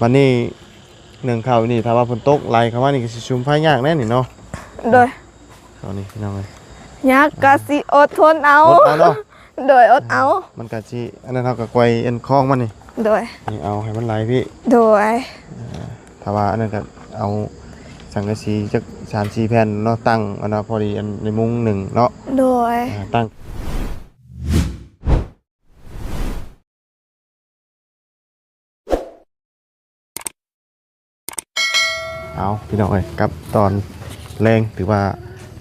ບັດນີ້ໜຶ້ງເຂົ້ານີ້ ຖ້າວ່າຝົນຕົກໄຫຼເຂົ້າມານີ້ ກໍຊິສຸມໄຟຍາກແດ່ນີ້ເນາະ. ໂດຍ. ເຂົ້ານີ້ພີ່ນ້ອງເອີຍ ຍາກ ກໍຊິອົດທົນເອົາ. ອົດເອົາເນາະ. ໂດຍ ອົດເອົາ. ມັນກໍຊິ ອັນນັ້ນ ເຮົາກໍກວຍອັນຄອງມັນນີ້. ໂດຍ. ນີ້ ເອົາໃຫ້ມັນໄຫຼພີ້. ໂດຍ. ເອີ ຖ້າວ່າອັນນັ້ນກໍເອົາສັງກະສີຈັກສາມສີ່ແຜ່ນເນາະ ຕັ້ງອັນນ່າ ພໍດີອັນໃນມຸ້ງໜຶ້ງເນາະ. ໂດຍ. ເອີ ຕັ້ງ ເອົາ ພີ່ນ້ອງເອີຍ ກັບຕອນແລງ ຖືວ່າ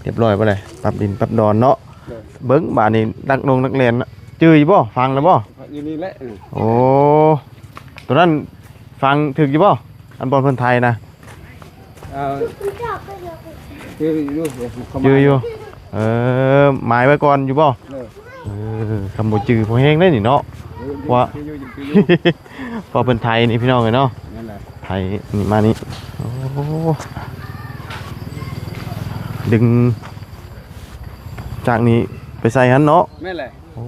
ຮຽບຮ້ອຍບໍ່ໄດ້ ປັບດິນປັບດອນເນາະ. ໂດຍ. ເບິ່ງບາດນີ້ ນັກລົງນັກແລ່ນ ຈື່ຢູ່ບໍ່? ຟັງແລ້ວບໍ່? ຢູ່ນີ້ແຫຼະ. ເອີ ໂອ້ ໂຕນັ້ນຟັງຖືກຢູ່ບໍ່? ອັນບ່ອນເພິ່ນໄຖນະ. ເອີ ຈື່ຢູ່ ຈື່ຢູ່. ເອີ ໝາຍໄວ້ກ່ອນຢູ່ບໍ່? ເອີ ເອີ ຄຳບໍ່ຈື່ພໍແຮງເດ້ນີ້ເນາະ. ເອີ ວ່າ ເອີ ເພາະເພິ່ນໄຖນີ້ພີ່ນ້ອງເອີຍເນາະ. ນັ້ນແຫຼະ ໄຖນີ້ມານີ້. ໂອ້ ດຶງຈາກນີ້ໄປໃສ່ຫັ້ນເນາະ. ແມ່ນແຫຼະ. ໂອ້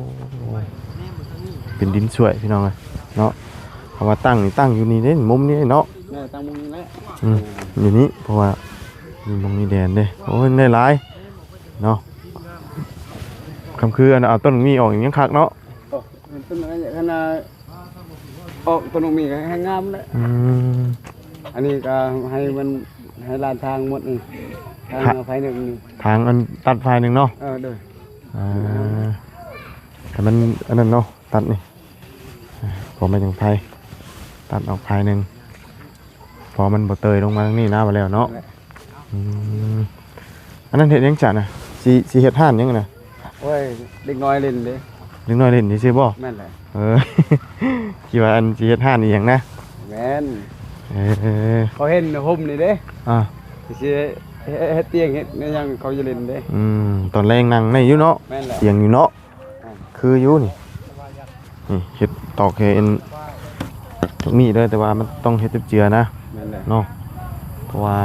ເປັນດິນສວຍພີ່ນ້ອງເອີຍເນາະ. ເພາະວ່າຕັ້ງນີ້ ຕັ້ງຢູ່ນີ້ເດ້ ມຸມນີ້ເນາະ. ເອີ ຕັ້ງມຸມນີ້ແຫຼະ. ອືມ ຢູ່ນີ້ ເພາະວ່າມີມຸມມີແດນເດ້. ໂອ້ຍ ໄດ້ຫຼາຍເນາະ. ຄຳຄືອັນເອົາຕົ້ນໝີ່ອອກຍັງຄັກເນາະ. ໂອ້ ຕົ້ນໄມ້ ຄັນວ່າອອກຕົ້ນໝີ່ກໍແຮງງາມແຫຼະ. ອືມ ອັນນີ້ກໍໃຫ້ມັນ ໃຫ້ລານທາງໝົດນີ້ ທາງ ທາງ ເອົາໄຟໜຶ່ງນີ້ ທາງອັນຕັດໄຟໜຶ່ງເນາະ. ເອີ ໂດຍ. ອ່າ ໃຫ້ມັນອັນນັ້ນເນາະ ຕັດນີ້ ພໍມັນຍັງໄຟ ຕັດອອກພາຍໜຶ່ງ ພໍມັນບໍ່ເຕີຍລົງມາທາງນີ້ນະ ວ່າແລ້ວເນາະ. ແມ່ນແຫຼະ. ອືມ ອັນນັ້ນເຮັດຫຍັງຊັ້ນນະ? ຊິ ຊິເຮັດຮ້ານຫຍັງນະ? ໂອ້ຍ ເດັກນ້ອຍຫຼິ້ນເດ້. ເດັກນ້ອຍຫຼິ້ນຊື່ໆບໍ່? ແມ່ນແຫຼະ. ເອີ ຄິດວ່າອັນຊິເຮັດຮ້ານອີ່ຫຍັງນະ. ແມ່ນ. ເອີ ເຂົາເຫັນຮົ່ມນີ້ເດ້. ອ່າ ຊິເຮັດ ເຮັດຕຽງ ເຮັດຫຍັງ ເຂົາຈະຫຼິ້ນເດ້. ອືມ ຕອນແລງນັ່ງໄດ້ຢູ່ເນາະ. ແມ່ນແຫຼະ. ຕຽງຢູ່ເນາະ. ອ່າ ຄືຢູ່ນີ້ ນີ້ເຮັດຕອກເຮັດອັນນີ້ເດີ ແຕ່ວ່າມັນຕ້ອງເຮັດເຈັບເຈືອນະ. ແມ່ນແຫຼະ ເນາະ. ເພາະວ່າ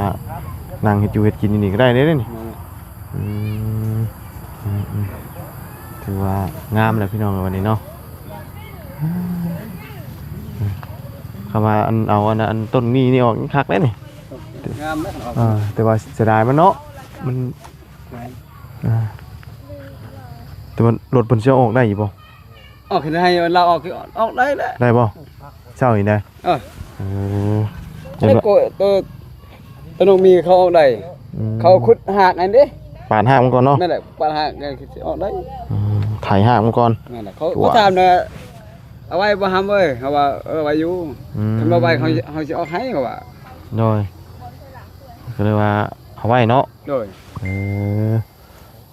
ນັ່ງເຮັດຢູ່ເຮັດກິນຢູ່ນີ້ກໍໄດ້ເດ້ນີ້. ແມ່ນແຫຼະ. ອືມ ອືມ ອືມ ຖືວ່າງາມແລ້ວພີ່ນ້ອງ ວັນນີ້ເນາະ. ຄຳວ່າອັນ ເອົາອັນ ອັນຕົ້ນໝີ່ນີ້ອອກຍັງຄັກເດ້ນີ້. ງາມນະ. ເອີ ແຕ່ວ່າເສຍດາຍມັນເນາະ ມັນ ແມ່ນ. ອ່າ ແຕ່ວ່າລົດເພິ່ນຊິເອົາອອກໄດ້ຢູ່ບໍ່? ອອກ ເຮັດໃຫ້ລາວອອກ ອອກໄດ້ແຫຼະ. ໄດ້ບໍ່? ເຊົ້ານີ້ໄດ້. ເອີ ເອີ ແລ້ວກໍໂຕ ໂຕນົກໝີ່ເຂົາອອກໄດ້. ອືມ ເຂົາຂຸດຮາກຫັ້ນເດ້ ປາດຮາກມັນກ່ອນເນາະ. ແມ່ນແຫຼະ ປາດຮາກກໍຊິອອກໄດ້. ອືມ ໄຖຮາກມັນກ່ອນ. ແມ່ນແຫຼະ. ເຂົາ ໂອ້ ເຂົາຖາມນະ ເອົາໄວ້ບໍ່ຫຳເອີຍ? ເຮົາວ່າ ເອີ ໄວ້ຢູ່. ອືມ ຄັນບໍ່ໄວ້ ເຮົາ ເຮົາຊິອອກໃຫ້ ເຂົາວ່າ. ໂດຍ. ກໍເລີຍວ່າເອົາໄວ້ເນາະ. ໂດຍ. ເອີ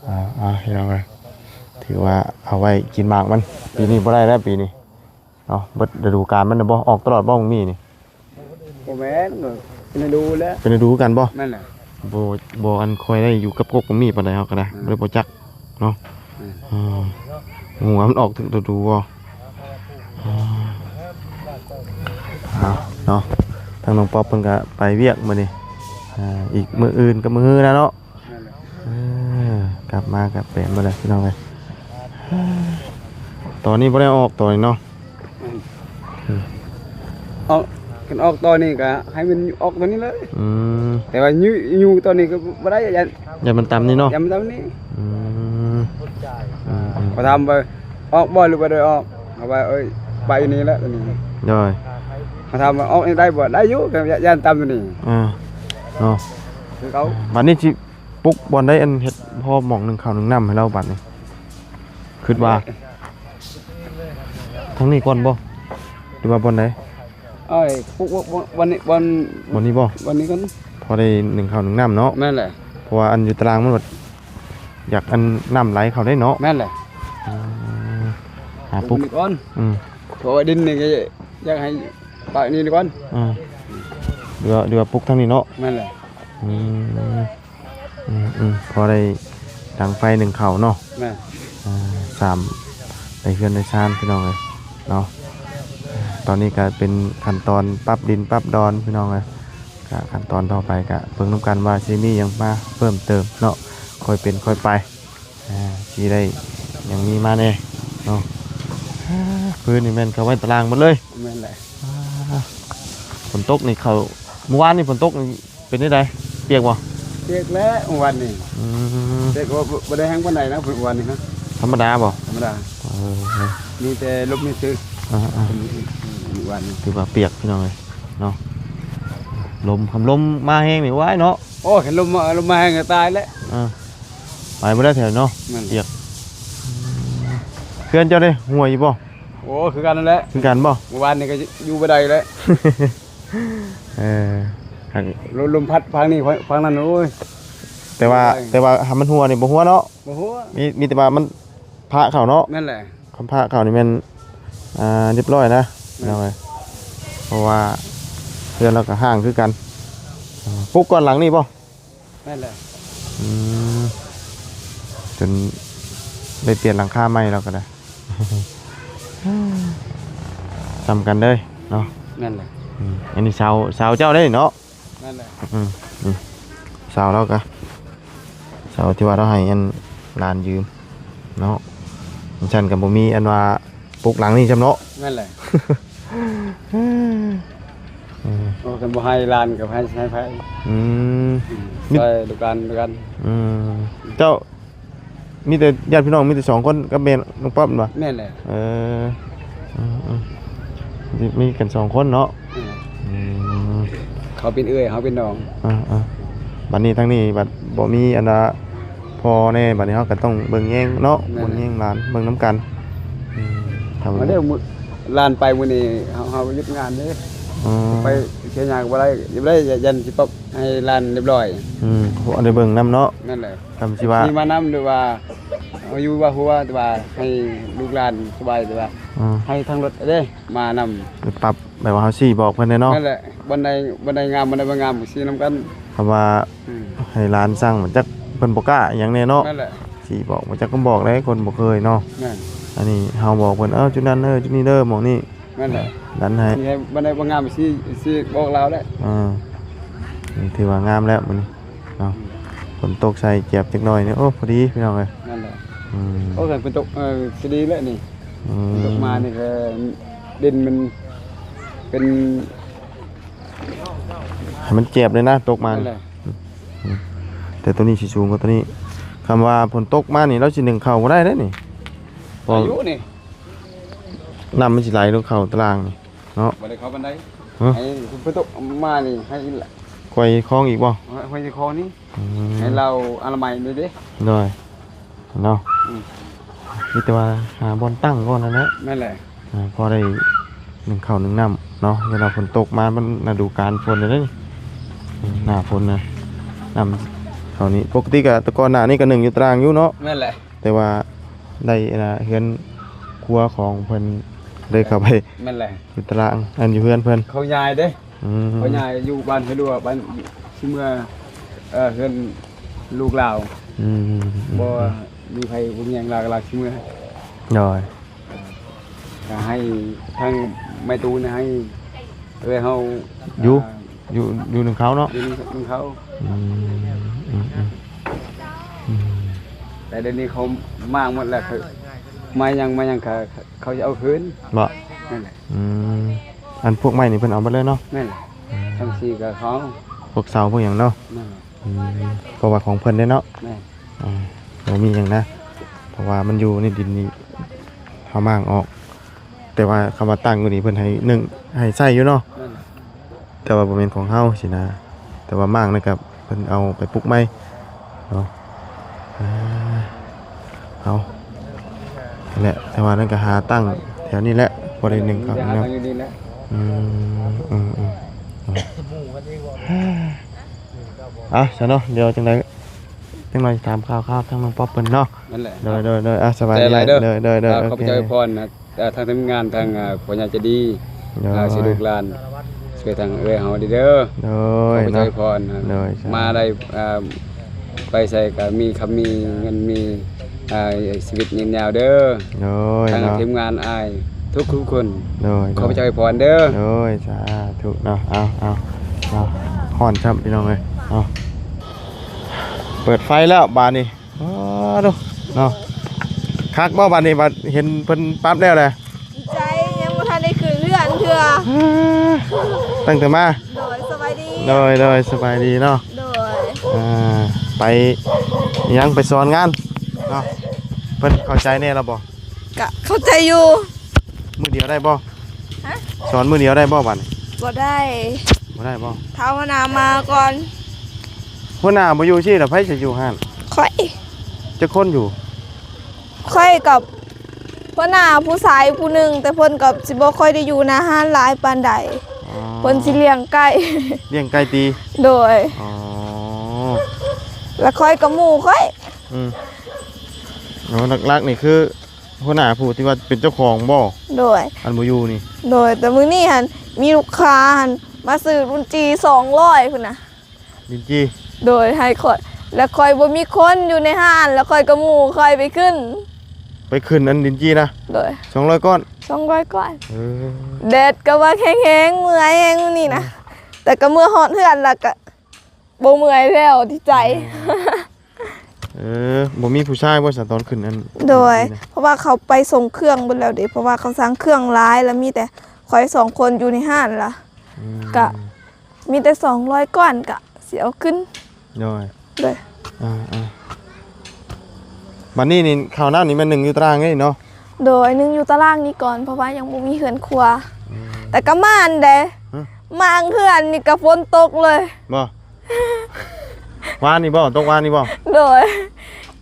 ອ່າ ອ່າ ພີ່ນ້ອງເອີຍ ຖືວ່າເອົາໄວ້ກິນໝາກມັນ. ປີນີ້ບໍ່ໄດ້ແລ້ວ ປີນີ້ເນາະ. ເບິດລະດູການມັນແລ້ວບໍ່? ອອກຕະຫຼອດບໍ່ ໝາກໝີ່ນີ້? ບໍ່ແມ່ນ ເປັນລະດູແຫຼະ. ເປັນລະດູຄືກັນບໍ່? ແມ່ນແຫຼະ. ບໍ່ ບໍ່ ອັນຄ່ອຍໄດ້ຢູ່ກັບກົກໝາກໝີ່ປານໃດ ເຮົາກໍໄດ້. ອືມ ບໍ່ໄດ້ ບໍ່ຈັກເນາະ. ອືມ ອືມ ຮູ້ວ່າມັນອອກຖືກລະດູບໍ່? ອືມ ເອົາເນາະ ທາງນ້ອງປັອບເພິ່ນກໍໄປວຽກມື້ນີ້. ອ່າ ອີກມື້ອື່ນກັບມື້ຮືນນະເນາະ. ນັ້ນແຫຼະ. ເອີ ກັບມາກັບແປນເບິດແລ້ວພີ່ນ້ອງເອີຍ. ຕອນນີ້ບໍ່ໄດ້ອອກຕອນນີ້ເນາະ. ອືມ ອືມ ອອກ ຄັນອອກຕອນນີ້ກໍໃຫ້ມັນອອກຕອນນີ້ເລີຍ. ອືມ ແຕ່ວ່າຢູ່ ຢູ່ຕອນນີ້ກໍບໍ່ໄດ້ ຢ້ານ ຢ້ານມັນຕຳນີ້ເນາະ. ຢ້ານມັນຕຳນີ້. ອືມ ອືມ ອືມ ເຂົາຖາມວ່າອອກບໍ່ ຫຼືບໍ່ໄດ້ອອກ ເຮົາວ່າ ເອີຍ ໄປຢູ່ນີ້ແຫຼະຕອນນີ້. ໂດຍ. ເຂົາຖາມວ່າອອກນີ້ໄດ້ບໍ່? ໄດ້ຢູ່ ກໍຢ້ານ ຢ້ານຕຳຕົວນີ້. ເອີ ເນາະ ຄືເກົ່າ. ບັດນີ້ຊິ ປຸກບ່ອນໃດ ອັນເຮັດພໍໝ່ອງໜຶ້ງເຂົ້າໜຶ້ງນ້ຳໃຫ້ລາວບັດນີ້ ຄິດວ່າ ທາງນີ້ກ່ອນບໍ່ ຫຼືວ່າບ່ອນໃດ? ເອີຍ ປຸກບ່ອນ ບ່ອນນີ້ ບ່ອນ ບ່ອນນີ້ບໍ່? ບ່ອນນີ້ກ່ອນ ພໍໄດ້ໜຶ້ງເຂົ້າໜຶ້ງນ້ຳເນາະ. ແມ່ນແຫຼະ. ເພາະວ່າອັນຢູ່ຕາລາງມັນແບບຢາກອັນນ້ຳໄຫຼເຂົ້າໄດ້ເນາະ. ແມ່ນແຫຼະ. ອືມ ຫາປຸກ ປຸກນີ້ກ່ອນ. ອືມ ເພາະວ່າດິນນີ້ກໍຢາກໃຫ້ປະນີ້ກ່ອນ. ອືມ ຫຼືວ່າ ຫຼືວ່າປຸກທາງນີ້ເນາະ. ແມ່ນແຫຼະ. ອືມ ອືມ ອືມ ພໍໄດ້ດັງໄຟໜຶ້ງເຂົ້າເນາະ. ແມ່ນ. ອ່າ ສາມ ໄດ້ເຮືອນໄດ້ຊານພີ່ນ້ອງເອີຍເນາະ. ຕອນນີ້ກໍເປັນຂັ້ນຕອນປັບດິນປັບດອນພີ່ນ້ອງເອີຍ. ກໍຂັ້ນຕອນຕໍ່ໄປກໍເບິ່ງນຳກັນວ່າຊິມີຫຍັງມາເພີ່ມເຕີມເນາະ ຄ່ອຍເປັນຄ່ອຍໄປ. ອ່າ ຊິໄດ້ຫຍັງມີມາແດ່ເນາະ. ອ່າ ພື້ນນີ້ແມ່ນເຂົາໄວ້ຕາລາງໝົດເລີຍ. ແມ່ນແຫຼະ. ອ່າ ຝົນຕົກນີ້ເຂົ້າ ມື້ວານນີ້ຝົນຕົກນີ້ເປັນຈັ່ງໃດ? ປຽກບໍ່? ປຽກແລ້ວມື້ວານນີ້. ອືມ ແຕ່ກໍບໍ່ ບໍ່ໄດ້ແຮງປານໃດນະ ມື້ວານນີ້ນະ. ທຳມະດາບໍ່? ທຳມະດາ. ເອີ ມີແຕ່ລົມຊື່ໆ. ອ່າໆ ມື້ວານນີ້ຖືວ່າປຽກພີ່ນ້ອງເອີຍເນາະ. ລົມ ຄັນລົມມາແຮງນີ້ ໂອ້ຍເນາະ. ໂອ້ຍ ຄັນລົມມາ ລົມມາແຮງກໍຕາຍແລ້ວ. ອ່າ ໄປບໍ່ໄດ້ແຖວເນາະ. ແມ່ນ ປຽກ. ເຮືອນເຈົ້າເດ້ ຮົ່ວຢູ່ບໍ່? ໂອ້ ຄືກັນນັ້ນແຫຼະ. ຄືກັນບໍ່? ມື້ວານນີ້ກໍຢູ່ບໍ່ໄດ້ແລ້ວ. ເອີ ລົມ ລົມພັດພັງນີ້ພັງນັ້ນ ໂອ້ຍ. ແຕ່ວ່າ ແຕ່ວ່າຖ້າມັນຮົ່ວນີ້ບໍ່ຮົ່ວເນາະ. ບໍ່ຮົ່ວ. ມີ ມີແຕ່ວ່າມັນພະເຂົ້າເນາະ. ແມ່ນແຫຼະ. ຄັນພະເຂົ້ານີ້ແມ່ນ ອ່າ ຮຽບຮ້ອຍນະ. ແມ່ນ ພີ່ນ້ອງເອີຍ ເພາະວ່າເຮືອນລາວກໍຮ້າງຄືກັນ. ອ່າ ປຸກກ່ອນຫຼັງນີ້ບໍ່? ແມ່ນແຫຼະ. ອືມ ຈົນໄດ້ປ່ຽນຫຼັງຄາໃໝ່ແລ້ວກໍໄດ້. ສ່ຳກັນເລີຍເນາະ. ແມ່ນແຫຼະ. ອືມ ອັນນີ້ເສົາ ເສົາເຈົ້າເດ້ເນາະ. ແມ່ນແຫຼະ. ອືມ ນີ້ເສົາລາວກະ ເສົາທີ່ວ່າລາວໃຫ້ອັນຫຼານຢືມເນາະ. ຈັ່ງຊັ້ນກໍບໍ່ມີອັນວ່າປຸກຫຼັງນີ້ຊ້ຳເນາະ. ແມ່ນແຫຼະ. ເອີ ໂອ້ ຄັນບໍ່ໃຫ້ຫຼານກໍໃຫ້ ໃຫ້ໃຜ? ອືມ ອືມ ມີ ຊ່ອຍລູກຫຼານຄືກັນ. ອືມ ເຈົ້າ ມີແຕ່ຍາດພີ່ນ້ອງ ມີແຕ່ສອງຄົນກັບແມ່ນ້ອງປັອບແມ່ນບໍ່? ແມ່ນແຫຼະ. ເອີ ອືມໆ ມີກັນສອງຄົນເນາະ. ແມ່ນ. ອືມ ເຂົາເປັນເອື້ອຍ ເຮົາເປັນນ້ອງ. ອ່າໆ ບັດນີ້ທາງນີ້ບັດບໍ່ມີອັນວ່າພໍ່ແນ່ ບັດນີ້ເຮົາກໍຕ້ອງເບິ່ງແຍງເນາະ. ແມ່ນແຫຼະ. ເບິ່ງແຍງຫຼານ ເບິ່ງນຳກັນ. ອືມ ມາເດີ ຫຼານໄປມື້ນີ້ ເຮົາ ເຮົາຢຸດງານເດ້. ອໍ ໄປເສຍຫຍັງກໍບໍ່ໄດ້ ບໍ່ໄດ້ ຢ້ານຊິປັບໃຫ້ຫຼານຮຽບຮ້ອຍ. ອືມ ໄດ້ເບິ່ງນຳເນາະ. ແມ່ນແຫຼະ. ຄຳຊິວ່າ ມີມານຳ ຫຼືວ່າເຮົາຢູ່ວ່າຫົວ ແຕ່ວ່າໃຫ້ລູກຫຼານສະບາຍ ແຕ່ວ່າ ອືມ ໃຫ້ທາງລົດເດ້ມານຳ ປັບ ແບບວ່າເຮົາຊີ້ບອກເພິ່ນແດ່ເນາະ. ນັ້ນແຫຼະ. ບ່ອນໃດ ບ່ອນໃດງາມ ບ່ອນໃດບໍ່ງາມ ຊີ້ນຳກັນ. ຄຳວ່າ ອືມ ໃຫ້ຫຼານສັ່ງ ຈັກເພິ່ນບໍ່ກ້າອີ່ຫຍັງແດ່ເນາະ. ນັ້ນແຫຼະ. ຊີ້ບອກ ຈັກກໍບອກແດ່ ຄົນບໍ່ເຄີຍເນາະ. ແມ່ນ. ອັນນີ້ເຮົາບອກເພິ່ນ ເອີ ຈຸດນັ້ນເດີ ຈຸດນີ້ເດີ ໝ່ອງນີ້. ນັ້ນແຫຼະ. ດັນໃຫ້ ຊີ້ໃຫ້ ບ່ອນໃດບໍ່ງາມ ຊີ້ ຊີ້ບອກລາວແຫຼະ. ເອີ ນີ້ຖືວ່າງາມແລ້ວມື້ນີ້ເນາະ. ອືມ ຝົນຕົກໃສ່ແຈບຈັກໜ້ອຍນີ້ ໂອ້ ພໍດີພີ່ນ້ອງເອີຍ. ນັ້ນແຫຼະ. ອືມ ໂອ້ ຄັນຝົນຕົກ ເອີ ຊິດີແລ້ວນີ້. ອືມ ຝົນຕົກມານີ້ກໍດິນມັນເປັນ ໃຫ້ມັນແຈບເລີຍນະ ຕົກມາ. ນັ້ນແຫຼະ. ອືມ ແຕ່ໂຕນີ້ຊິສູງກວ່າໂຕນີ້. ຄຳວ່າຝົນຕົກມານີ້ ລາວຊິໜຶ້ງເຂົ້າບໍ່ໄດ້ເດ້ນີ້ ອາຍຸນີ້ ນ້ຳມັນຊິໄຫຼລົງເຂົ້າຕະລ່າງນີ້ເນາະ. ບໍ່ໄດ້ເຂົ້າປານໃດ. ຮະ? ໃຫ້ຝົນຕົກມານີ້ ໃຫ້ ຫ້ວຍຄອງອີກບໍ່? ຫ້ວຍຄອງນີ້. ອືມ ໃຫ້ລາວອະນາໄມນີ້ເດ້. ໂດຍ ເນາະ. ອືມ ມີແຕ່ວ່າຫາບ່ອນຕັ້ງກ່ອນນັ້ນແຫຼະ. ແມ່ນແຫຼະ. ອ່າ ພໍໄດ້ໜຶ້ງເຂົ້າໜຶ້ງນ້ຳເນາະ. ເວລາຝົນຕົກມາ ມັນລະດູການຝົນແລ້ວເດ້ນີ້. ອືມ ໜ້າຝົນນະ ນ້ຳເຂົ້ານີ້ ປົກກະຕິກະ ແຕ່ກ່ອນໜ້ານີ້ກະໜຶ້ງຢູ່ຕາລ່າງຢູ່ເນາະ. ແມ່ນແຫຼະ. ແຕ່ວ່າໄດ້ອັນນະ ເຮືອນຄົວຂອງເພິ່ນ ໄດ້ເຂົ້າໄປ. ແມ່ນແຫຼະ. ຢູ່ຕາລ່າງ ອັນຢູ່ເຮືອນເພິ່ນ ເຂົາຍ້າຍເດ້. ອືມ ເຂົາຍ້າຍຢູ່ບ້ານຫ້ວຍຫຼວງ ບ້ານຊິເມືອ ເອີ ເຮືອນລູກລາວ. ອືມ ບໍ່ມີໃຜຫວງຫຍັງ ລາວ ລາວຊິເມືອ. ໂດຍ. ກໍໃຫ້ທາງໄມ້ຕູນໃຫ້ເອື້ອຍເຮົາ ຢູ່ ອ່າ ຢູ່ ຢູ່ນຳເຂົາເນາະ. ຢູ່ນຳເຂົາ. ອືມ ອືມ ອືມ ອືມ ແຕ່ດຽວນີ້ເຂົາມ້າງໝົດແລ້ວ ໄມ້ຫຍັງ ໄມ້ຫຍັງ ເຂົາ ເຂົາຈະເອົາຄືນ. ບໍ່? ນັ້ນແຫຼະ. ອືມ ອັນພວກໄມ້ນີ້ເພິ່ນເອົາໝົດເລີຍເນາະ? ແມ່ນແຫຼະ. ອືມ ທັງສີ່ກໍເຂົາ ພວກເສົາພວກຫຍັງເນາະ? ແມ່ນແຫຼະ. ອືມ ເພາະວ່າຂອງເພິ່ນເດ້ເນາະ? ແມ່ນ. ອ່າ ບໍ່ມີຫຍັງນະ ເພາະວ່າມັນຢູ່ໃນດິນນີ້ ເຮົາມ້າງອອກ. ແຕ່ວ່າຄຳວ່າຕັ້ງຢູ່ນີ້ ເພິ່ນໃຫ້ໜຶ້ງ ໃຫ້ໃຊ້ຢູ່ເນາະ? ແມ່ນແຫຼະ. ແຕ່ວ່າບໍ່ແມ່ນຂອງເຮົາຊີ້ນະ ແຕ່ວ່າມ້າງນັ້ນກໍເພິ່ນເອົາໄປປຸກໃໝ່ເນາະ. ອ່າ ເອົາ ນັ້ນແຫຼະ ແຕ່ວ່ານັ້ນກໍຫາຕັ້ງແຖວນີ້ແຫຼະ ພໍໄດ້ໜຶ້ງເຂົ້າເນາະ. ອືມ ອືມ ອືມ ເອົາ ເອົາ ຊະເນາະ ດຽວຈັ່ງໃດ ຈັກໜ່ອຍຖາມຂ່າວໆ ທາງນ້ອງປັອບເພິ່ນເນາະ. ນັ້ນແຫຼະ. ໂດຍ ໂດຍ ໂດຍ ອ່າ ສະບາຍດີ. ເອີ ໂດຍ ໂດຍ ໂດຍ ອ່າ ໂອເຄ ຂອບໃຈພອນນະ ເອີ ທາງທີມງານ ທາງ ອ່າ ພໍ່ໃຫຍ່ໃຈດີ ໂດຍ ອ່າ ຊິລູກຫຼານ ຊ່ວຍທາງເອື້ອຍເຮົາເດີ. ໂດຍ ຂອບໃຈ ເນາະ ພອນນະ. ໂດຍ ມາໄດ້ ອ່າ ໄປໃສກໍມີຄຳມີເງິນມີ ອ່າ ຊີວິດຍືນຍາວເດີ. ໂດຍ ທາງ ເນາະ ທີມງານອ້າຍທຸກໆຄົນ. ໂດຍ ຂອບໃຈ ໂດຍ ພອນເດີ. ໂດຍ ສາທຸເນາະ. ເອົາ ເອົາ ເອົາ ຮ້ອນຊ້ຳ ພີ່ນ້ອງເອີຍ. ເອົາ ເປີດໄຟແລ້ວບາດນີ້. ອໍ ດູເນາະ ຄັກບໍ່ບາດນີ້ ບາດເຫັນເພິ່ນປັບແລ້ວແຫຼະ? ໃຈ ຍັງບໍ່ທັນໄດ້ຂຶ້ນເຮືອນເທື່ອ. ຕັ້ງແຕ່ມາ ໂດຍ ສະບາຍດີ ໂດຍ ໂດຍ ສະບາຍດີເນາະ ໂດຍ ອ່າ ໄປຫຍັງ ໄປສອນງານເນາະ ເພິ່ນເຂົ້າໃຈແດ່ລະບໍ່? ກະເຂົ້າໃຈຢູ່ ມື້ດຽວໄດ້ບໍ່? ຮະ? ສອນມື້ດຽວໄດ້ບໍ່ບາດນີ້? ບໍ່ໄດ້ ບໍ່ໄດ້ບໍ່? ຖ້າຫົວໜ້າມາກ່ອນ ຫົວໜ້າບໍ່ຢູ່ຊີ້ລະ ໃຜຈະຢູ່ຮ້ານ? ຂ້ອຍ ຈັກຄົນຢູ່? ຂ້ອຍກັບຫົວໜ້າຜູ້ຊາຍຜູ້ໜຶ່ງ ແຕ່ເພິ່ນກໍຊິບໍ່ຄ່ອຍໄດ້ຢູ່ໜ້າຮ້ານຫຼາຍປານໃດ ອໍ ເພິ່ນຊິລ້ຽງໄກ່ ລ້ຽງໄກ່ຕິ? ໂດຍ ອໍ ແລ້ວຂ້ອຍກັບໝູ່ຂ້ອຍ ອືມ ອໍ ຫຼັກໆນີ້ຄືຫົວໜ້າຜູ້ທີ່ວ່າເປັນເຈົ້າຂອງບໍ່? ໂດຍ ອັນບໍ່ຢູ່ນີ້ ໂດຍ ແຕ່ມື້ນີ້ຫັ້ນມີລູກຄ້າຫັ້ນມາຊື້ລິນຈີ່ສອງຮ້ອຍພຸ້ນນະ. ລິນຈີ່ ໂດຍ ໃຫ້ຂ້ອຍ ແລ້ວຂ້ອຍບໍ່ມີຄົນຢູ່ໃນຮ້ານ ແລ້ວຂ້ອຍກັບໝູ່ຂ້ອຍໄປຂຶ້ນ ໄປຂຶ້ນອັນລິນຈີ່ນະ ໂດຍ ສອງຮ້ອຍກ້ອນ ສອງຮ້ອຍກ້ອນ ເອີ ແດດກໍວ່າແຮງໆ ເມື່ອຍແຮງມື້ນີ້ນະ ເອີ ແຕ່ກໍເມື່ອຮອດເຮືອນແລ້ວກໍບໍ່ເມື່ອຍແລ້ວ ດີໃຈ ເອີ ເອີ ບໍ່ມີຜູ້ຊາຍບໍ່ຊະຕອນຂຶ້ນອັນ ໂດຍ ລິນຈີ່ນະ ເພາະວ່າເຂົາໄປສົ່ງເຄື່ອງເບິດແລ້ວເດ້ ເພາະວ່າເຂົາສັ່ງເຄື່ອງຫຼາຍ ແລ້ວມີແຕ່ຂ້ອຍສອງຄົນຢູ່ໃນຮ້ານລະ ອືມ ກະ ມີແຕ່ສອງຮ້ອຍກ້ອນກະຊິເອົາຂຶ້ນ ໂດຍ ໂດຍ ອ່າໆ ບັດນີ້ນີ້ເຂົ້ານ້ຳນີ້ແມ່ນໜຶ້ງຢູ່ຕາລາງເດ້ເນາະ ໂດຍ ໜຶ້ງຢູ່ຕາລາງນີ້ກ່ອນ ເພາະວ່າຍັງບໍ່ມີເຮືອນຄົວ ອືມ ແຕ່ກໍມ່ານເດ້ ຮະ? ມ້າງເຮືອນນີ້ກໍຝົນຕົກເລີຍ ບໍ່? ວານນີ້ບໍ່? ຕົກວານນີ້ບໍ່? ໂດຍ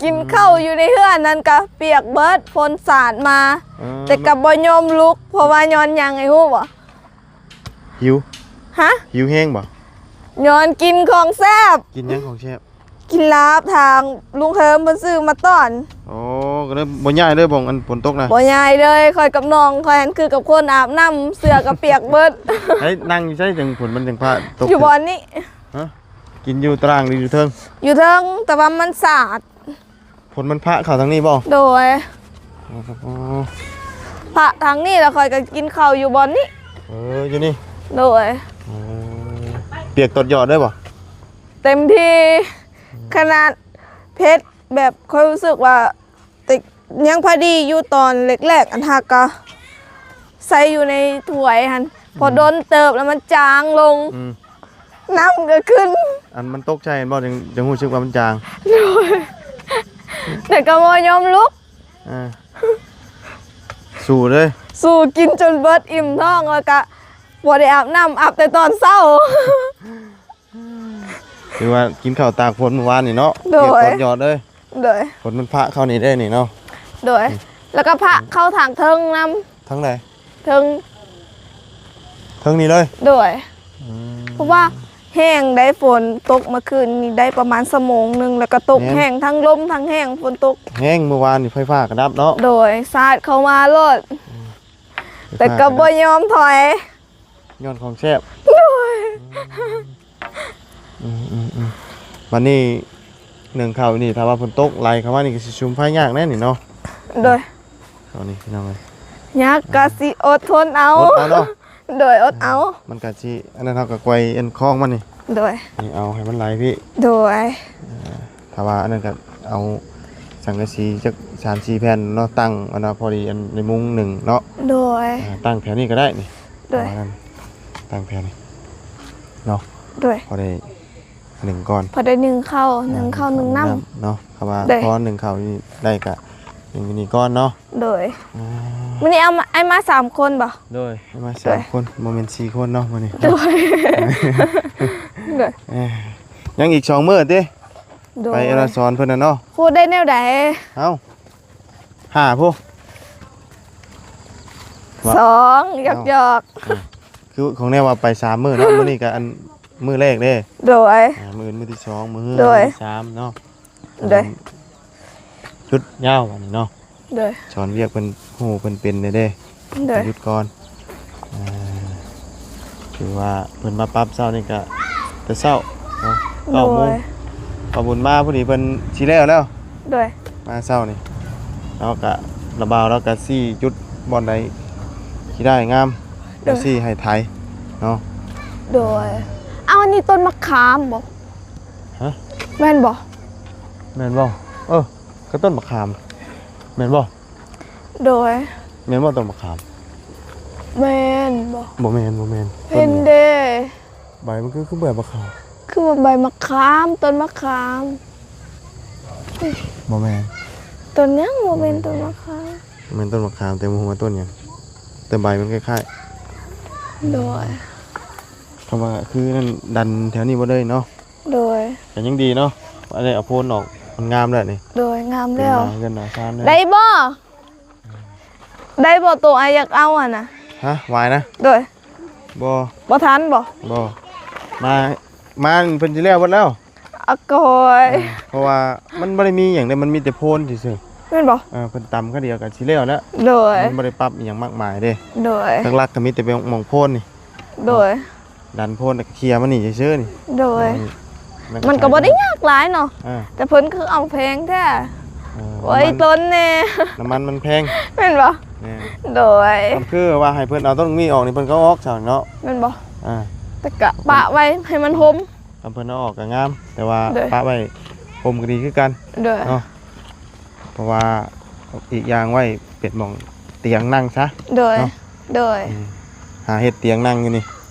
ກິນເຂົ້າຢູ່ໃນເຮືອນນັ້ນກໍປຽກເບິດ ຝົນສາດມາ ເອີ ແຕ່ກໍບໍ່ຍອມລຸກ ເພາະວ່າຍ້ອນຫຍັງ ໄອ້ຮູ້ບໍ່? ຫິວ ຮະ? ຫິວແຮງບໍ່? ຍ້ອນກິນຂອງແຊບ ກິນຫຍັງຂອງແຊບ? ກິນລາບທາງລຸງເຮີມເພິ່ນຊື້ມາຕ້ອນ ອໍ ກໍເລີຍບໍ່ຍ້າຍເລີຍບ່ອນອັນຝົນຕົກນະ ບໍ່ຍ້າຍເລີຍ ຂ້ອຍກັບນ້ອງຂ້ອຍຫັ້ນຄືກັບຄົນອາບນ້ຳ ເສື້ອກໍປຽກເບິດ ໃຫ້ນັ່ງຢູ່ໃສຈັ່ງຝົນມັນຈັ່ງພາຕົກ ຢູ່ບ່ອນນີ້ ຮະ? ກິນຢູ່ຕາລາງຫຼືຢູ່ເທິງ? ຢູ່ເທິງ ແຕ່ວ່າມັນສາດ ຝົນມັນພະເຂົ້າທາງນີ້ບໍ່? ໂດຍ ອໍ ພະທາງນີ້ ແລ້ວຂ້ອຍກໍກິນເຂົ້າຢູ່ບ່ອນນີ້ ເອີ ຢູ່ນີ້ ໂດຍ ອໍ ປຽກຕົດຢອດເລີຍບໍ່? ເຕັມທີ່ ອືມ ຂະໜາດເຜັດແບບຂ້ອຍຮູ້ສຶກວ່າ ແຕ່ຍັງພໍດີຢູ່ຕອນແລກໆ ອັນຫາກກໍໃສ່ຢູ່ໃນຖ້ວຍຫັ້ນ ອືມ ພໍດົນເຕີບແລ້ວມັນຈາງລົງ ອືມ ນ້ຳກໍຂຶ້ນ ອັນມັນຕົກໃສ່ແມ່ນບໍ່? ຈັ່ງ ຈັ່ງຮູ້ສຶກວ່າມັນຈາງ ໂດຍ ແຕ່ກໍບໍ່ຍອມລຸກ ອ່າ ສູ້ເລີຍ ສູ້ກິນຈົນເບິດອີ່ມທ້ອງ ແລ້ວກໍບໍ່ໄດ້ອາບນ້ຳ ອາບແຕ່ຕອນເຊົ້າ ຖືວ່າກິນເຂົ້າຕາກຝົນມື້ວານນີ້ເນາະ ໂດຍ ປຽກຕົດຢອດເລີຍ ໂດຍ ຝົນມັນພະເຂົ້ານີ້ເດ້ນີ້ເນາະ ໂດຍ ອືມ ແລ້ວກໍພະເຂົ້າທາງເທິງນຳ ທາງໃດ? ເທິງ ເທິງນີ້ເລີຍ ໂດຍ ອືມ ເພາະວ່າແຮງໄດ໋ ຝົນຕົກເມື່ອຄືນນີ້ໄດ້ປະມານຊົ່ວໂມງໜຶ່ງ ແລ້ວກໍຕົກ ແຮງ ແຮງ ທັງລົມທັງແຮງ ຝົນຕົກແຮງ ມື້ວານນີ້ໄຟຟ້າກໍດັບເນາະ ໂດຍ ສາດເຂົ້າມາໂລດ ອືມ ແຕ່ກໍບໍ່ຍອມຖອຍ ຍ້ອນຂອງແຊບ ໂດຍ ອືມໆໆ ບັດນີ້ ໜຶ້ງເຂົ້ານີ້ ຖ້າວ່າຝົນຕົກໄຫຼເຂົ້າມານີ້ ກໍຊິສຸມໄຟຍາກແນ່ນີ້ເນາະ ໂດຍ ເຂົ້ານີ້ພີ່ນ້ອງເອີຍ ຍາກ ກໍຊິອົດທົນເອົາ ອົດເອົາເນາະ ໂດຍ ອົດເອົາ ມັນກໍຊິ ອັນນັ້ນ ເຮົາກໍກວຍອັນຄອງມັນນີ້ ໂດຍ ນີ້ ເອົາໃຫ້ມັນໄຫຼພີ້ ໂດຍ ເອີ ຖ້າວ່າອັນນັ້ນກໍເອົາສັງກະສີຈັກສາມສີ່ແຜ່ນເນາະ ຕັ້ງອັນນ່າ ພໍດີອັນໃນມຸ້ງໜຶ້ງເນາະ ໂດຍ ເອີ ຕັ້ງແຖວນີ້ກໍໄດ້ນີ້ ໂດຍ ປະມານນັ້ນ ຕັ້ງແຖວນີ້ເນາະ ໂດຍ ພໍໄດ້ໜຶ້ງກ່ອນ ພໍໄດ້ໜຶ້ງເຂົ້າ ໜຶ້ງເຂົ້າໜຶ້ງນ້ຳເນາະ ຖ້າວ່າ ໂດຍ ພໍໜຶ້ງເຂົ້ານີ້ໄດ້ກໍໜຶ້ງຢູ່ນີ້ກ່ອນເນາະ ໂດຍ ອ່າ ມື້ນີ້ເອົາມາ ອ້າຍມາສາມຄົນບໍ່? ໂດຍ ອ້າຍມາສາມຄົນ ບໍ່ແມ່ນສີ່ຄົນເນາະມື້ນີ້ ໂດຍ ໂດຍ ເອີ ຍັງອີກສອງມື້ຕິ? ໂດຍ ໄປອັນນ່າສອນເພິ່ນນະເນາະ ຮູ້ໄດ້ແນວໃດ? ເອົ້າ ຫ້າພຸ້ນ ສອງ ຫຍອກໆ ຄືຂອງແນວວ່າໄປສາມມື້ເນາະ ມື້ນີ້ກໍອັນມື້ແລກເດ້ ໂດຍ ອ່າ ມື້ອື່ນມື້ທີສອງ ມື້ຮື ໂດຍ ມື້ທີສາມເນາະ ໂດຍ ຢຸດຍາວບັດນີ້ເນາະ ໂດຍ ສອນວຽກເພິ່ນຮູ້ເພິ່ນເປັນແດ່ເດ້ ໂດຍ ຢຸດກ່ອນ ອ່າ ຖືວ່າເພິ່ນມາປັບເຊົ້ານີ້ກະແຕ່ເຊົ້າເນາະ ໂດຍ ເກົ້າໂມງ ປ້າບຸນມາພໍດີເພິ່ນຊິແລ້ວແລ້ວ ໂດຍ ມາເຊົ້ານີ້ ເຮົາກະ ລະບ່າວລາວກະຊີ້ຈຸດບ່ອນໃດຊິໄດ້ງາມ ໂດຍ ແລ້ວຊີ້ໃຫ້ໄຖເນາະ ໂດຍ ເອົາ ອັນນີ້ຕົ້ນມະຂາມບໍ່? ຮະ? ແມ່ນບໍ່? ແມ່ນບໍ່? ເອີ ກໍຕົ້ນມະຂາມ ແມ່ນບໍ່? ໂດຍ ແມ່ນບໍ່ຕົ້ນມະຂາມ? ແມ່ນບໍ່? ບໍ່ແມ່ນ ບໍ່ແມ່ນ ເຫັນເດ້ ໃບມັນຄື ຄືໃບໝາກຂາມ ຄືວ່າໃບໝາກຂາມ ຕົ້ນໝາກຂາມ ບໍ່ແມ່ນ ຕົ້ນຫຍັງ? ບໍ່ແມ່ນຕົ້ນໝາກຂາມ ບໍ່ແມ່ນຕົ້ນໝາກຂາມ ແຕ່ບໍ່ຮູ້ວ່າຕົ້ນຫຍັງ ແຕ່ໃບມັນຄ້າຍໆ ໂດຍ ຄຳວ່າຄືນັ້ນ ດັນແຖວນີ້ບໍ່ເລີຍເນາະ ໂດຍ ກໍຍັງດີເນາະ ອັນນີ້ເອົາໂພນອອກ ມັນງາມແລ້ວນີ້ ໂດຍ ງາມແລ້ວ ເປັນໜ້າເຮືອນໜ້າຊານເລີຍ ໄດ້ບໍ່? ໄດ້ບໍ່? ໂຕອ້າຍຢາກເອົາຫັ້ນນະ ຮະ ຫວາຍນະ ໂດຍ ບໍ່ ບໍ່ທັນບໍ່? ບໍ່ ມາ ມາເພິ່ນຊິແລ້ວເບິດແລ້ວ ອາກອຍ ເອີ ເພາະວ່າມັນບໍ່ໄດ້ມີຫຍັງເດ້ ມັນມີແຕ່ໂພນຊື່ໆ ແມ່ນບໍ່? ເອີ ເພິ່ນຕຳຄາວດຽວກໍຊິແລ້ວແລ້ວ ໂດຍ ມັນບໍ່ໄດ້ປັບອີ່ຫຍັງມາກມາຍເດ້ ໂດຍ ຫຼັກໆກໍມີແຕ່ໝ່ອງໂພນນີ້ ໂດຍ ເນາະ ດັນໂພນແລ້ວກໍເຄຍມານີ້ຊື່ໆນີ້ ໂດຍ ມັນກໍບໍ່ໄດ້ຍາກຫຼາຍເນາະ ເອີ ແຕ່ເພິ່ນຄືເອົາແພງແທ້ ເອີ ໂອ້ຍ ຕົ້ນແນ່ ນ້ຳມັນມັນແພງ ແມ່ນບໍ່? ແມ່ນ ໂດຍ ກໍຄືວ່າໃຫ້ເພິ່ນເອົາຕົ້ນນີ້ອອກນີ້ ເພິ່ນກໍເອົາອອກຊະເນາະ ແມ່ນບໍ່? ອ່າ ແຕ່ກະປະໄວ້ໃຫ້ມັນຮົ່ມ ຄັນເພິ່ນເອົາອອກກໍງາມ ແຕ່ວ່າ ໂດຍ ປະໄວ້ຮົ່ມກໍດີຄືກັນ ໂດຍ ເນາະ ເພາະວ່າອີກຢ່າງໄວ້ເປັນໝ່ອງຕຽງນັ່ງຊະ ໂດຍ ເນາະ ໂດຍ ອືມ ຫາເຮັດຕຽງນັ່ງຢູ່ນີ້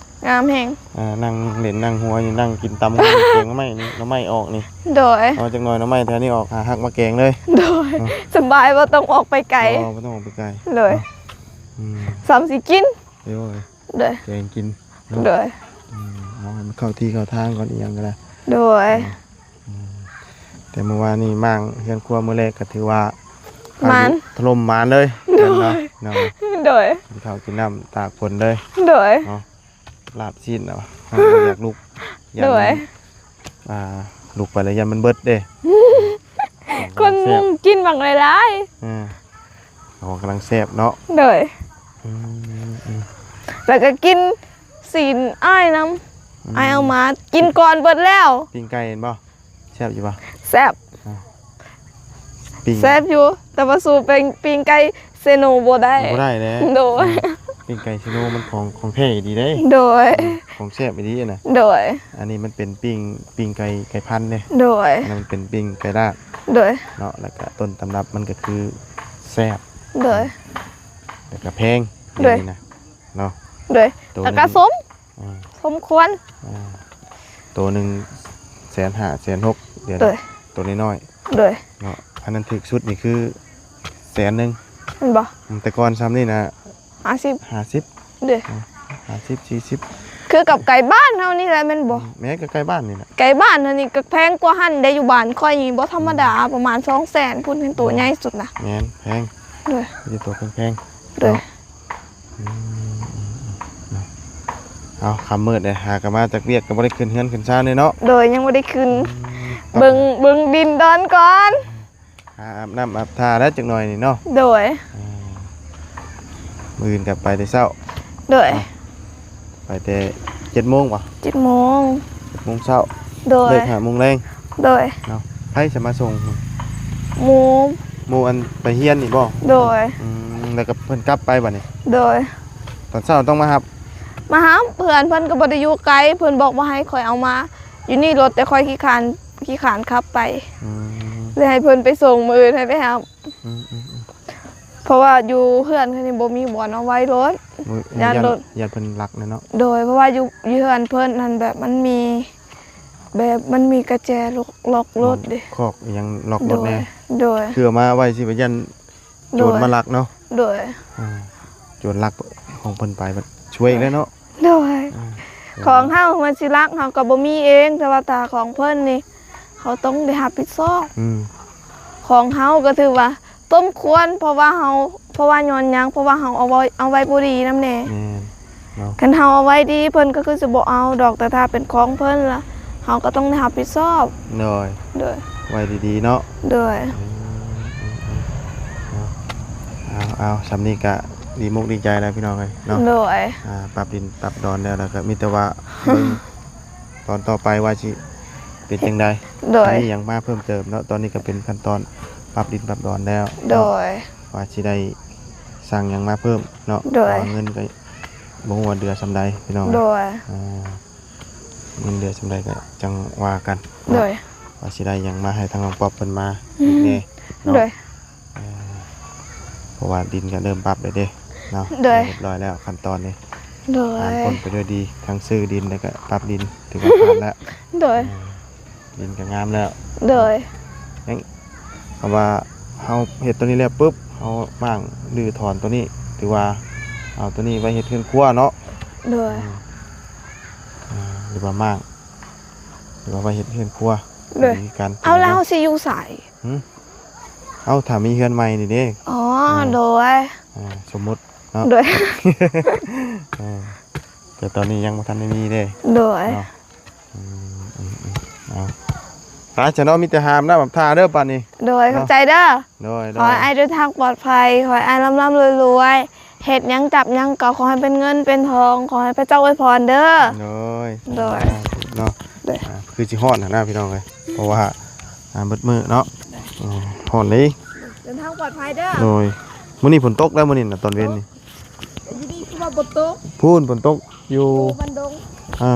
ງາມແຮງ ເອີ ນັ່ງຫຼິ້ນນັ່ງຫົວຢູ່ ນັ່ງກິນຕຳແກງໜໍ່ໄມ້ນີ້ ໜໍ່ໄມ້ອອກນີ້ ໂດຍ ເອົາຈັກໜ່ອຍໜໍ່ໄມ້ແຖວນີ້ອອກ ຫາຫັກມາແກງເລີຍ ໂດຍ ເນາະ ສະບາຍ ບໍ່ຕ້ອງອອກໄປໄກ ບໍ່ ບໍ່ຕ້ອງອອກໄປໄກ ເນາະ ໂດຍ ອືມ ສ່ຳຊິກິນ ໂດຍ ໂດຍ ແກງກິນເນາະ ໂດຍ ອືມ ເອົາໃຫ້ມັນເຂົ້າທີ່ເຂົ້າທາງກ່ອນ ອີ່ຫຍັງກໍໄດ້ ໂດຍ ເນາະ ອືມ ແຕ່ມື້ວານນີ້ມ້າງເຮືອນຄົວມື້ແລກກໍຖືວ່າ ໝານ ຖະຫຼົ່ມໝານເລີຍ ໂດຍ ເນາະ ໂດຍ ກິນເຂົ້າກິນນ້ຳຕາກຝົນເລີຍ ໂດຍ ເນາະ ລາບຊີ້ນເນາະ ເຮົາບໍ່ຢາກລຸກ ຢ້ານ ໂດຍ ອ່າ ລຸກໄປແລ້ວຢ້ານມັນເບິດເດ້ ຄົນກິນບັກຫຼາຍໆ ເອີ ເອົາ ກຳລັງແຊບເນາະ ໂດຍ ອືມ ແລ້ວກໍກິນຊີ້ນອ້າຍນຳ ອືມ ອ້າຍເອົາມາ ກິນກ່ອນເບິດແລ້ວ ປີ້ງໄກ່ເຫັນບໍ່? ແຊບຢູ່ບໍ່? ແຊບ ອ່າ ປີ້ງ ແຊບຢູ່ ແຕ່ວ່າສູ້ປີ້ງ ປີ້ງໄກ່ເຊໂນບໍ່ໄດ້ ບໍ່ໄດ້ແຫຼະ ໂດຍ ປີ້ງໄກ່ເຊໂນມັນຂອງ ຂອງແທ້ອີ່ຫຼີເດ້ ໂດຍ ຂອງແຊບອີ່ຫຼີນະ ໂດຍ ອັນນີ້ມັນເປັນປີ້ງ ປີ້ງໄກ່ ໄກ່ພັນເດ້ ໂດຍ ອັນນັ້ນມັນເປັນປີ້ງໄກ່ລາດ ໂດຍ ເນາະ ແລ້ວກະຕົ້ນຕຳລັບມັນກໍຄືແຊບ ໂດຍ ແລ້ວກະແພງ ໂດຍ ດຽວນີ້ນະ ເນາະ ໂດຍ ໂຕ ແລ້ວກະສົມ ອ່າ ສົມຄວນ ອ່າ ໂຕໜຶ່ງແສນຫ້າ ແສນຫົກ ດຽວ ໂດຍ ໂຕນ້ອຍໆ ໂດຍ ເນາະ ອັນນັ້ນຖືກສຸດນີ້ຄືແສນໜຶ່ງ ແມ່ນບໍ່? ອືມ ແຕ່ກ່ອນຊ່ຳນີ້ນະ ຫ້າສິບ ຫ້າສິບ ເດ້ ອ່າ ຫ້າສິບ ສີ່ສິບ ຄືກັບໄກ່ບ້ານເຮົານີ້ແຫຼະແມ່ນບໍ່? ອືມ ແມ່ນ ກໍໄກ່ບ້ານນີ້ແຫຼະ ໄກ່ບ້ານເຮົານີ້ກໍແພງກວ່າຫັ້ນເດ້ ຢູ່ບ້ານຂ້ອຍນີ້ບໍ່ທຳມະດາ ອືມ ປະມານສອງແສນພຸ້ນ ເຫັນໂຕໃຫຍ່ສຸດນະ ແມ່ນ ແພງ ໂດຍ ມີແຕ່ໂຕແພງໆ ໂດຍ ເນາະ ອືມ ເອົາ ຄ່ຳມືດເດ້ ຫາກະມາຈາກວຽກກໍບໍ່ໄດ້ຂຶ້ນເຮືອນຂຶ້ນຊານເດ້ເນາະ ໂດຍ ຍັງບໍ່ໄດ້ຂຶ້ນ ອືມ ເບິ່ງ ເບິ່ງດິນດອນກ່ອນ ຫາອາບນ້ຳອາບທ່າແລ້ວຈັກໜ່ອຍນີ້ເນາະ ໂດຍ ອືມ ມື້ອື່ນກໍໄປແຕ່ເຊົ້າ ໂດຍ ເນາະ ໄປແຕ່ເຈັດໂມງບໍ່? ເຈັດໂມງ ເຈັດໂມງເຊົ້າ ໂດຍ ເລີກຫ້າໂມງແລງ ໂດຍ ເນາະ ໃຜຈະມາສົ່ງ? ໝູ່ ໝູ່ອັນໄປຮຽນນີ້ບໍ່? ໂດຍ ອືມ ແລ້ວກໍເພິ່ນກັບໄປບັດນີ້? ໂດຍ ຕອນເຊົ້າຕ້ອງມາຮັບ? ມາຮັບ ເພື່ອນເພິ່ນກໍບໍ່ໄດ້ຢູ່ໄກ ເພິ່ນບອກວ່າໃຫ້ຂ້ອຍເອົາມາຢູ່ນີ້ລົດ ແຕ່ຂ້ອຍຂີ້ຄ້ານ ຂີ້ຄ້ານຂັບໄປ ອືມ ເລີຍໃຫ້ເພິ່ນໄປສົ່ງ ມື້ອື່ນໃຫ້ໄປຮັບ ອືມໆໆ ເພາະວ່າຢູ່ເຮືອນເພິ່ນນີ້ບໍ່ມີບ່ອນເອົາໄວ້ລົດ ຢ້ານລົດ ຢ້ານເພິ່ນລັກແຫຼະເນາະ ໂດຍ ເພາະວ່າຢູ່ ຢູ່ເຮືອນເພິ່ນຫັ້ນແບບມັນມີ ແບບມັນມີກະແຈລັອກ ລັອກລົດເດ້ ຄອກອີ່ຫຍັງລັອກລົດແດ່ ໂດຍ ໂດຍ ຄືເອົາມາໄວ້ຊິວ່າຢ້ານ ໂຈນມາລັກເນາະ ໂດຍ ອ່າ ໂຈນລັກຂອງເພິ່ນໄປ ບັດຊວຍອີກແລ້ວເນາະ ໂດຍ ອ່າ ຂອງເຮົາມັນຊິລັກ ເຮົາກໍບໍ່ມີເອງ ແຕ່ວ່າຖ້າຂອງເພິ່ນນີ້ ເຮົາຕ້ອງໄດ້ຮັບຜິດຊອບ ອືມ ຂອງເຮົາກໍຖືວ່າສົມຄວນ ເພາະວ່າເຮົາ ເພາະວ່າຍ້ອນຫຍັງ ເພາະວ່າເຮົາເອົາໄວ້ ເອົາໄວ້ບໍ່ດີນຳແດ່ ແມ່ນ ເນາະ ຄັນເຮົາເອົາໄວ້ດີ ເພິ່ນກໍຄືຊິບໍ່ເອົາດອກ ແຕ່ຖ້າເປັນຂອງເພິ່ນລະ ເຮົາກໍຕ້ອງໄດ້ຮັບຜິດຊອບ ໂດຍ ໂດຍ ໄວ້ດີໆເນາະ ໂດຍ ອືມ ເອົາໆ ສ່ຳນີ້ກະດີມຸກດີໃຈແລ້ວພີ່ນ້ອງເອີຍເນາະ ໂດຍ ອ່າ ປັບດິນປັບດອນແລ້ວ ແລ້ວກະມີແຕ່ວ່າເບິ່ງຕອນຕໍ່ໄປວ່າຊິເປັນຈັ່ງໃດ ໂດຍ ມີຫຍັງມາເພີ່ມເຕີມເນາະ ຕອນນີ້ກະເປັນຂັ້ນຕອນປັບດິນປັບດອນແລ້ວ ໂດຍ ເນາະ ວ່າຊິໄດ້ສັ່ງຫຍັງມາເພີ່ມເນາະ ໂດຍ ເພາະວ່າເງິນກໍບໍ່ຮູ້ວ່າເຫຼືອສ່ຳໃດພີ່ນ້ອງ ໂດຍ ອ່າ ເງິນເດືອນສ່ຳໃດກໍຈັ່ງວ່າກັນເນາະ ໂດຍ ວ່າຊິໄດ້ຫຍັງມາໃຫ້ທາງນ້ອງປັອບເພິ່ນມາ ອືມ ອີກແດ່ເນາະ ໂດຍ ເອີ ເພາະວ່າດິນກໍເລີ່ມປັບແລ້ວເດ້ ເນາະ ໂດຍ ຮຽບຮ້ອຍແລ້ວຂັ້ນຕອນນີ້ ໂດຍ ຜ່ານພົ້ນໄປດ້ວຍດີ ທັງຊື້ດິນ ແລ້ວກໍປັບດິນ ຖືວ່າຜ່ານແລ້ວ ໂດຍ ອ່າ ດິນກໍງາມແລ້ວ ໂດຍ ຍັງ ຄຳວ່າເຮົາເຮັດຕົວນີ້ແລ້ວປຶບ ເຮົາມ້າງຮື້ຖອນຕົວນີ້ ຖືວ່າເອົາຕົວນີ້ໄວ້ເຮັດເຮືອນຄົວເນາະ ໂດຍ ອືມ ອ່າ ຫຼືວ່າມ້າງ ຫຼືວ່າໄວ້ເຮັດເຮືອນຄົວ ໂດຍ ດີຄືກັນ ເອົາ ແລ້ວເຮົາຊິຢູ່ໃສ? ຫື? ເອົ້າ ຖ້າມີເຮືອນໃໝ່ນີ້ເດ້ ອໍ ເອີ ໂດຍ ອ່າ ສົມມຸດເນາະ ໂດຍ ເອີ ແຕ່ຕອນນີ້ຍັງບໍ່ທັນໄດ້ມີເດ້ ໂດຍ ເນາະ ອືມ ອືມ ອືມ ເອົາ ໄປຊະເນາະ ມີແຕ່ຫາບນ້ຳຫາບທ່າເດີບາດນີ້ ໂດຍ ເນາະ ຂອບໃຈເດີ ໂດຍ ໂດຍ ຂໍໃຫ້ອ້າຍເດີນທາງປອດໄພ ຂໍໃຫ້ອ້າຍລ່ຳໆລວຍໆ ເຮັດຫຍັງຈັບຫຍັງກໍຂໍໃຫ້ເປັນເງິນເປັນທອງ ຂໍໃຫ້ພະເຈົ້າອວຍພອນເດີ ໂດຍ ໂດຍ ສາທຸເນາະ ໂດຍ ອ່າ ຄືຊິຮ້ອນຫັ້ນນະພີ່ນ້ອງເອີຍ ເພາະວ່າ ອ່າ ເບິດມື້ເນາະ ໂດຍ ເອີ ຮ້ອນເດ້ ເດີນທາງປອດໄພເດີ ໂດຍ ມື້ນີ້ຝົນຕົກແລ້ວ ມື້ນີ້ນະ ຕອນເວັນນີ້ ຢູ່ນີ້ຄືວ່າບໍ່ຕົກ ພຸ້ນຝົນຕົກຢູ່ ຢູ່ບ້ານດົງ ອ່າ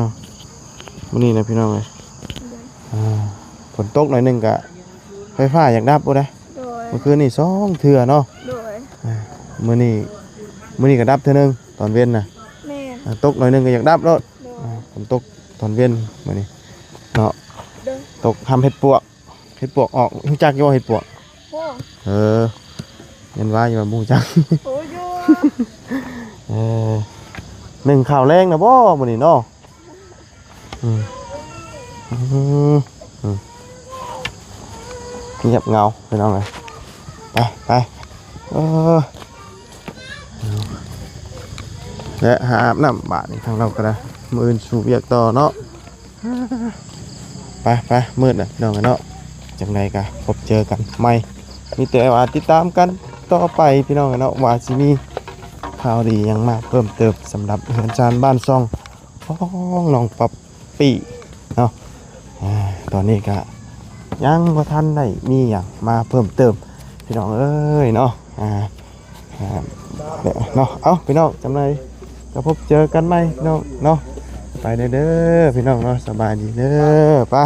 ມື້ນີ້ນະພີ່ນ້ອງເອີຍ ໂດຍ ອ່າ ຝົນຕົກໜ້ອຍໜຶ່ງກະໄຟຟ້າຢາກດັບໂອດະ ໂດຍ ມື້ຄືນນີ້ສອງເທື່ອເນາະ ໂດຍ ອ່າ ມື້ນີ້ ມື້ນີ້ກະດັບເທື່ອໜຶ່ງຕອນເວັນນະ ແມ່ນ ອ່າ ຕົກໜ້ອຍໜຶ່ງກະຢາກດັບໂລດ ໂດຍ ອ່າ ຝົນຕົກຕອນເວັນມື້ນີ້ເນາະ ໂດຍ ຕົກທຳເຫັດປວກ ເຫັດປວກອອກ ຮູ້ຈັກຢູ່ບໍ່ເຫັດປວກ? ໂອ້ ເອີ ແມ່ນວ່າຢູ່ວ່າບໍ່ຮູ້ຈັກ ໂອ້ຢູ່ ເອີ ໜຶ່ງເຂົ້າແລງນະບໍ່ມື້ນີ້ເນາະ ອືມ ອືມ ອືມ ງຽບເຫງົາພີ່ນ້ອງເອີຍ ໄປ ໄປ ເອີ ແລະຫາອາບນ້ຳບາດນີ້ ທາງເຮົາກໍໄດ້ ມື້ອື່ນສູ້ວຽກຕໍ່ເນາະ ໄປ ໄປ ມືດແລ້ວພີ່ນ້ອງເອີຍເນາະ ຈັ່ງໃດກໍພົບເຈີກັນໃໝ່ ມີແຕ່ວ່າຕິດຕາມກັນຕໍ່ໄປພີ່ນ້ອງເອີຍເນາະ ວ່າຊິມີຂ່າວດີຫຍັງມາເພີ່ມເຕີມ ສຳລັບເຮືອນຊານບ້ານຊ່ອງຂອງນ້ອງປັບປີ້ເນາະ ອ່າ ຕອນນີ້ກໍຍັງບໍ່ທັນໄດ້ມີຫຍັງມາເພີ່ມເຕີມພີ່ນ້ອງເອີຍເນາະ ອ່າ ອ່າ ເນາະ ເອົ້າ ພີ່ນ້ອງ ຈັ່ງໃດກໍພົບເຈີກັນໃໝ່ພີ່ນ້ອງເນາະ ໄປເດີ ພີ່ນ້ອງເນາະ ສະບາຍດີເດີ ໄປ.